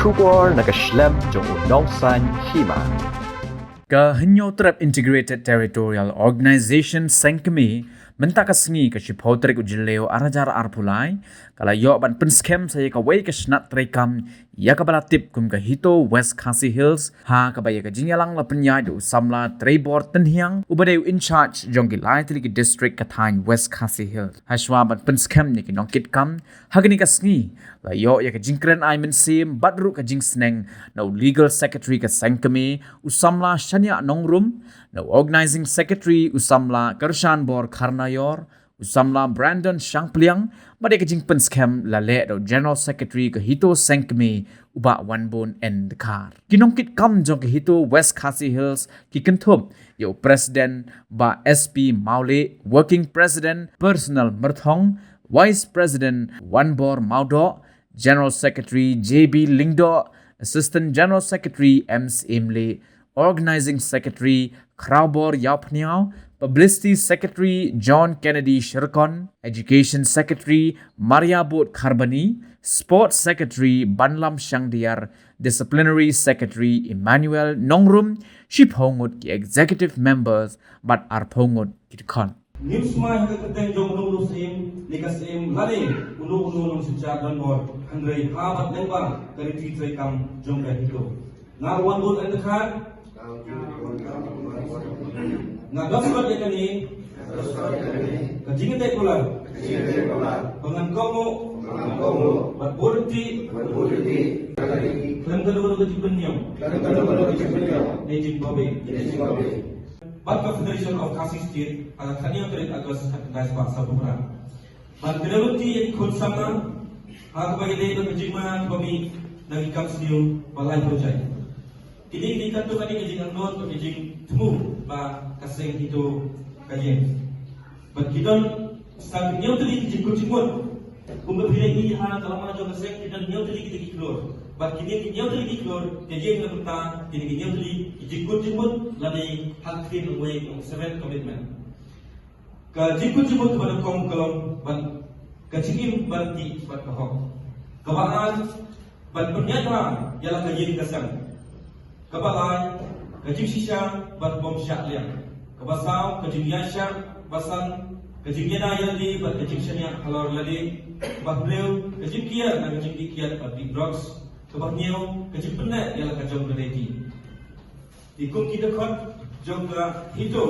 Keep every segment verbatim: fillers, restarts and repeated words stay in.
Khubor na ka shlem jong u nongsaiñ hima. Ka Hynñiewtrep Integrated Territorial Organization Seng Kmie mynta ka sngi ka shiphew tarik u Jylliew ar hajar arphew lai ka la ïoh ban pynskhem sa ïa kawei ka shnat treikam ïa kaba la tip kum ka HITO West Khasi Hills, ha kaba ïa ka jingïalang la pynïaid da u samla Treibor Tynhiang uba dei u in charge jong ki lai tylli ki district ka thaiñ West Khasi Hills. Hashwa ban pynskhem ïa ki nongkitkam ha kane ka sngi la ïoh ïa ka jingkren ai mynsiem bad ruh ka jingsneng na u Legal Secretary ka Seng Kmie u samla Shaniah Nongrum, na u Organizing Secretary u samla Kyrshanbor Kharnaior, u samla Brandon Shangpliang, bad ïa ka jingpynskhem la leh da u General Secretary ka HITO Seng Kmie u Bah Wanbun N Dkhar. Ki nongkitkam jong ka HITO West Khasi Hills ki kynthup ïa u President Bah S P Mawlieh, Working President Personal Myrthong, Vice President Wanbor Mawdoh, General Secretary J B Lyngdoh, Assistant General Secretary M Syiemlieh, Organizing Secretary Khrawbor Ïawphniaw, Publicity Secretary John Kennedy Shyrkon, Education Secretary Maria Bud Kharbani, Sports Secretary Banlam Shangdiar, Disciplinary Secretary Emmanuel Nongrum, shiphew ngut ki executive members bad arphew ngut ki dkhot. Ngim smai ha ka kyrteng jong uno uno u syiem ne ka syiem lane uno uno u nongsynshar donbor, hynrei ha bad lyngba ka riti treikam jong ka HITO. Nga Wanbun N Dkhar nga dap shuwa ïa kane ka jingïadei kular ba ngan kohnguh bad buh lynti khlem kano kano ka jingpynïap ne jingbabe. Bad ka Federation of Khasi State ha ka khathynñiew tarik August khatkhyndai spah sawphew phra. Bad ka dei ruh ïa ki khun samla ha kaba ïadei bad ka jingma kaba mih na ki kam sniew ba laiphew jait. Kine ki dei katto katne ka jingangnud bad ka jingthmu ba ka seng HITO ka ïeng. Bad ki don sa hynñiew tylli ki jingkut jingmut. Kumba phi la ïohi ha ka lama jong ka seng ki don hynñiew tylli ki jingkut jingmut. Bad kine ki hynñiew tylli ki jingkut jingmut ka ïeng na ka bynta kine ki hynñiew tylli ki jingkut jingmut lane ha ka ktien Nongwei ki ong seven commitment. Ka jingkut jingmut kaba nyngkong ka long ban ka jingim ban tih bad ka hok. Kaba ar ban pynïaid bha ïa la ka ïing ka sem. Kaba lai ka jingshisha bad bym shah liang. Kaba saw ka jingïaishah basan, ka jingïada ïalade bad ka jingshaniah halor lade. Kaba hynriew ka jingkiar na ka jingdih kiad bad dih drugs. Kaba hynñiew ka jingpynneh ïa la ka jong ka lade. Te kum ki dkhot jong ka HITO,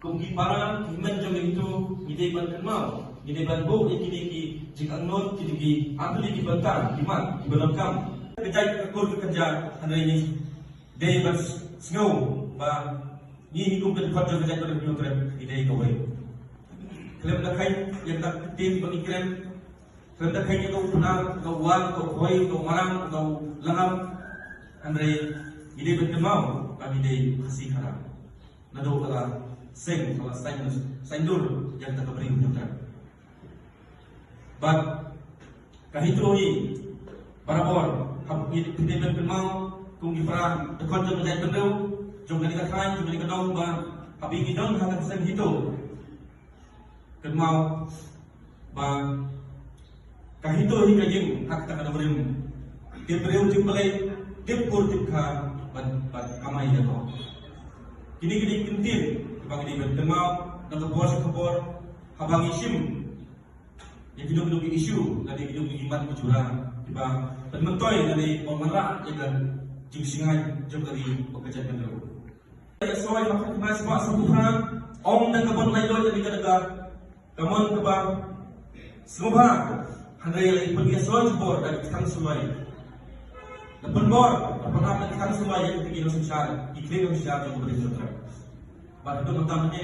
kum ki para ki hynmen jong ka HITO, ngi dei ban kynmaw, ngi dei ban buh ïa kine ki jingangnud, kine ki artylli ki bynta ki mat kiba donkam. Ka jait ka kur ka kynja, hynrei ngi dei ban sngew ba ngi hi kum ki dkhot jong ka jait ka ri Hynñiewtrep ngi dei kawei. Khlem da kheiñ ïa ka ktien ba ngi kren, khlem da kheiñ ïa ka u Pnar, ka u War, ka u Khwai, ka u Marang, ka u Langam, hynrei ngi dei ban kynmaw ba ngi dei Khasi Khara. Naduh ka la seng, ka la saiñ, saiñdur ïa kata ka bri Hynñiewtrep. Bad ka HITO hi barabor hap ngi pynban pynmaw kum ki para dkhot jong ka jaitbynriew, jong kane ka thaiñ, jong kane ka dong, ba haba ngi don ha ka seng HITO, kynmaw ba ka HITO hi ka ïeng ha kata ka nongrim. Tip briew tip Blei, tip kur tip kha, bad, bad kamai ïa ka. Kine ki dei ki kyntien kiba ngi dei ban kynmaw na ka por sha ka por haba ngi shim ïa kino kino ki issue lane kino kino ki mat ki jura kiba pynmyntoi lane ban wanrah ïa ka jingshngaiñ jong ka ri bad ka jaitbynriew. Ïa soi ha ka khyndai spah sawphew phra, ong da kaba nai loi ïa ka daga, ka mon kaba sngewbha, hynrei la pynïasoi jubor da ki tkhang suloi. La pynbor, la pynhap da ki tkhang suloi ïa ki nongshynshar, ki khlieh nongshynshar jong ka ri Hynñiewtrep. Bad haduh mynta mynne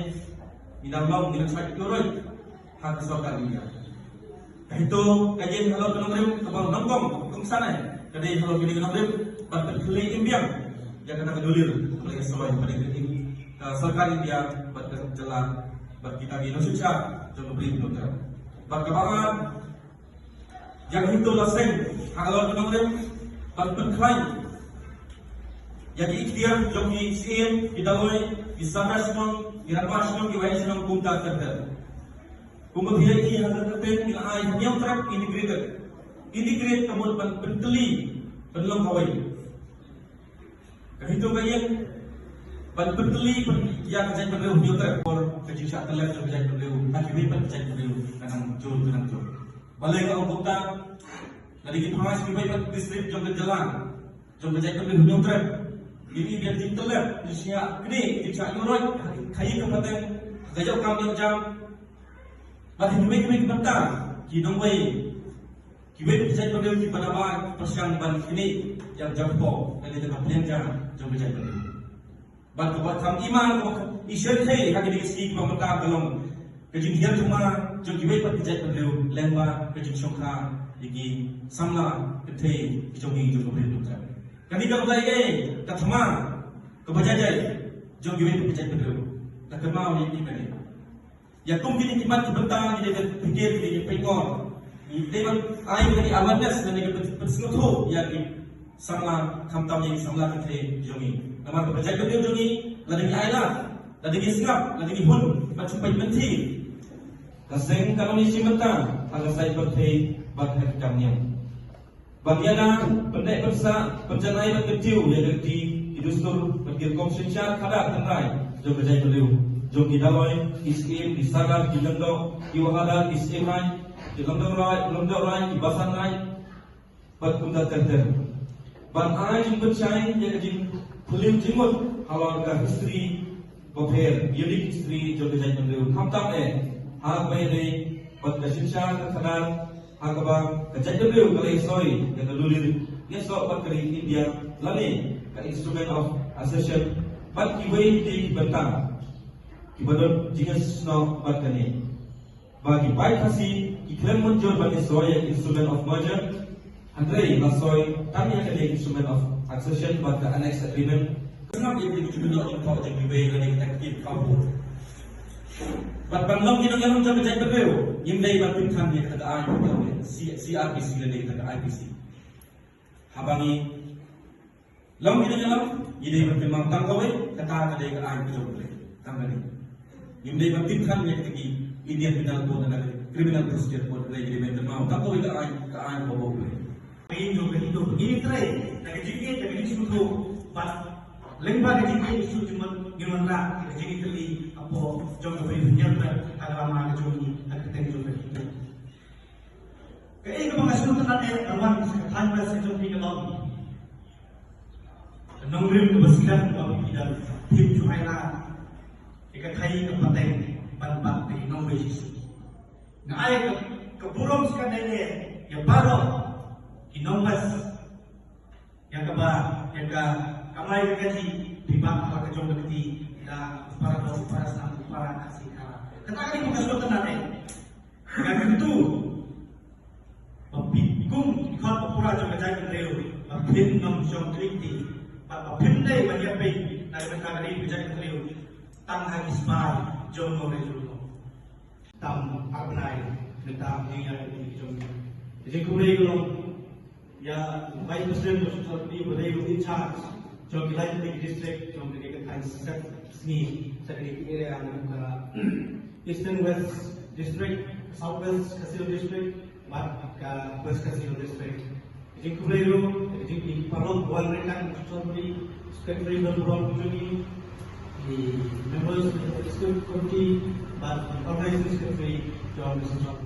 ngi dang long, ngi dang shait kyroi ha ka sorkar India. Ka HITO ka ïeng halor ka nongrim kaba nyngkong, kongsan ai, ka dei halor kane ka nongrim ban pynkhyllie im biang ïa kata ka dulir kaba la ïasoi bad ka sorkar India bad ka jylla bad kita ki nongshynshar jong ka bri Hynñiewtrep. Bad kaba ar, ïa ka HITO la seng halor ka nongrim ban pynkhlaiñ ïa ki ikhtiar jong ki syiem, ki daloi, ki samla shnong, ki rangbah shnong, ki waheh shnong kumta ter ter. Kumba phi ïohi ha ka kyrteng ngi la ai Hynñiewtrep Integrated. Integrate ka mut ban pynkylli Pynlong kawei. Ka HITO ka ïeng ban pyntylli pyn ïa ka jaitbynriew Hynñiewtrep por ka jingshah tyllep jong ka jaitbynriew ha kiwei pat ka jaitbynriew ka nang jur ka nang jur. Balei nga ong kumta? Lada ngi phai sha kiwei pat district jong ka jylla jong ka jaitbynriew Hynñiewtrep, ngi ïohi ba jingtyllep, jingshah knieh, jingshah ïuh roit ha ka ïing ka pateng, ha ka ïoh kam ïoh jam. Bad ha kiwei kiwei ki bynta ki nongwei, kiwei ki jaitbynriew kiba naba pyrshang ban knieh ïa ka jingpop lane ka pliang ja jong ka jaitbynriew. Bad kaba kham iman kaba i shyrkhei ha kine ki sngi kiba mynta ka long ka jinghiar thma jong kiwei pat ki jaitbynriew lyngba ka jingshongkha ïa ki samla kynthei ki jong ngi jong ka Ri Hynñiewtrep. Kane kam dei ei ka thma kaba jai jai jong kiwei pat ki jaitbynriew. Ka kynmaw ïa kine kane. Ïa kum kine ki mat ki bynta ngi dei ban pyrkhat, ngi dei ban pynngor. Ngi dei ban ai kane awareness lane ka pynsngewthuh ïa ki samla, khamtam ïa ki samla kynthei jong ngi. Namar kaba jaitbynriew jong ngi, lada ngi ailad, lada ngi sngap, lada ngi hun ban shu peit lynti, ka seng ka long ïa shi bynta ha ka saiñ pyrthei bad ha ki kam niam. Ban ïada, pyndep pynsah, pynjanai bad kyntiew ïa ka riti, ki dustur bad ki rukom synshar khadar tynrai jong ka jaitbynriew, jong ki Daloi, ki Syiem, ki Sardar, ki Lyngdoh, ki Wahadar, ki Syiem Raij, ki Lyngdoh Raij, Lyngdoh Raij, ki Basan Raij bad kumta ter ter. Ban ai jingpynshai ïa ka jingpyllun jingmut halor ka history bapher, unique history jong ka jaitbynriew, khamtam eh ha kaba ïadei bad ka synshar ka khadar, ha kaba ka jaitbynriew ka la ïasoi ïa ka dulir ïasoh bad ka ri India lane ka Instrument of Accession bad kiwei de ki bynta kiba don jingïasnoh bad kane. Ba ki paid Khasi ki khlem mynjur ban ïasoi ïa ka Instrument of Merger, hynrei la soi tang ïa kane ka Instrument of Accession bad ka Annex Agreement. Ka sngap ïa kine ki jingmut jingpyrkhat jong kiwei lane kita ki kawei. Bad ban long ki nongïalam jong ka jaitbynriew, ngim dei ban tip than ïa kata ka aiñ, C-, C R P C lane kata ka I P C. Haba ngi long ki nongïalam, ngi dei ban kynmaw tang kawei, kata ka dei ka aiñ ka jong U Blei. Tang kane. Ngim dei ban tip than ïa kita ki Indian Penal Code lane Criminal Procedure Code, hynrei ngi dei ban kynmaw tang kawei ka aiñ, ka aiñ kaba U Blei. Ngi ïoh, ngi ïoh, ngi trei da ka jingïeit, da ka jingsngewthuh, bad lyngba ka jingïeit, sngewthuh, jingmut, ngin wanrah ka jingïeit tylli hapoh jong ka Ri Hynñiewtrep ha ka lama ka jong ngi, ha ka kyrteng jong ka HITO. Kaei kaba nga sngewtynnat eh ban wan sha ka thaiñ West ka jong phi ka long, ka nongrim kaba skhem kaba phi dang phim ju ailad ïa ka khaii ka pateng ban bat ïa ki nongwei shisha. Nga ai ka, ka burom shisha ïa baroh ki nong West, ïa kaba, ïa ka kamai ka kajih phi bat ha la ka jong ka kti da u para doh, u para snam, u para Khasi Khara. Kata ka dei ka sngewtynnat eh. Nga kyntu ba phi kum ki khun ba pura jong ka jaitbynriew ba phin nym shong kti, ba, ba phin dei ban ïapeit na ka bynta ka ri ka jaitbynriew tang ha ki spah jong nongrim jong ngi. Tam ar bnai mynta mynta ïa ki jong ngi. Ka jingkhublei ka long ïa u Vice President jong ka Assembly ba dei u in charge jong ki lai tylli ki district jong kane ka thaiñ Sep Sngi, sa kane ka area na ka Eastern West District, South West Khasi Hills District bad ka West Khasi Hills District. Ka jingkhublei ruh ïa ka jingpynkhublei ïa u Secretary General jong ngi, ki members of the Executive Committee bad ki Organizing Secretary jong ka Central.